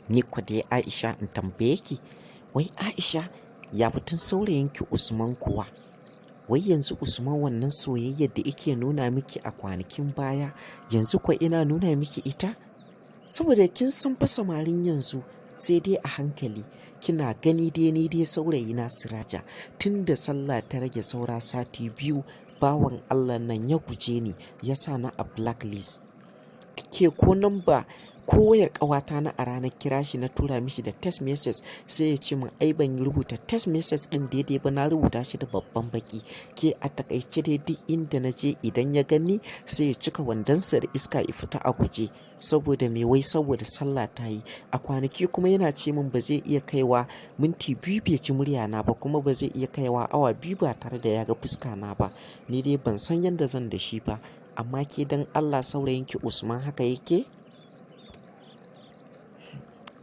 Ni kwa dai Aisha in tambaye ki, wai Aisha ya batun saurayinki Usman kuwa? Wai yanzu Usman wannan soyayyar da yake nuna miki a kwanakin baya, yanzu kuwa ina nuna miki ita? Saboda kin san fa samarin yanzu sai dai a hankali. Kina gani dai ni dai saurayina Siraja, tun da sallah ta rage saura sati 2, bawan Allah nan ya guje ni, ya sa ni a blacklist. Ke ko namba ko wayar ƙawata na a ranar kira shi na tura mishi da text message, sai ya ce min ai ban rubuta text message ɗin daidai ba, na rubuta shi da babban baki. Ke a takaice dai duk inda na je idan ya gani sai ya cika wandonsa da iska ya fita a guje. Saboda me? Wai saboda sallah ta yi. A kwanaki kuma yana ce min ba zai iya kaiwa minti 2 bai ji murya na ba, kuma ba zai iya kaiwa awa 2 ba tare da ya ga fuska na ba. Ni dai ban san yadda zan da shi ba. Amma ke don Allah saurayinki Usman haka yake?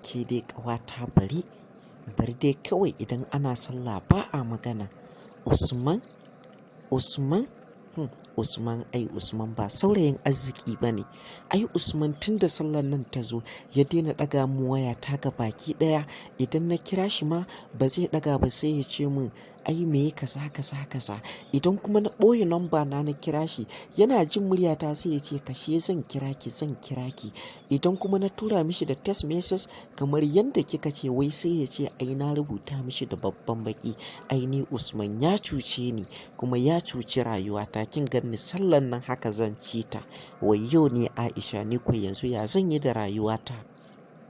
Ke dai ƙawata bari, bari dai kawai idan ana sallah ba a magana. Usman, Usman, Usman ai Usman ba saurayin arziki ba ne. Ai Usman tun da sallar nan ta zo ya daina ɗaga mu waya ta ga baki ɗaya. Idan na kira shi ma ba zai ɗaga ba, sai ya ce min ai me kaza kaza kaza. Idan kuma na ɓoye number na na kira shi, yana jin muryata sai ya ce kashe, zan kira ki, zan kira ki. Idan kuma na tura mishi da text message kamar yadda kika ce, wai sai ya ce ai na rubuta mishi da babban baki. Ai ni Usman ya cuce ni kuma ya cuci rayuwata. Kin ganni sallan nan haka zan ci ta. Wayyo ni Aisha, ni ko yanzu ya zan yi da rayuwata?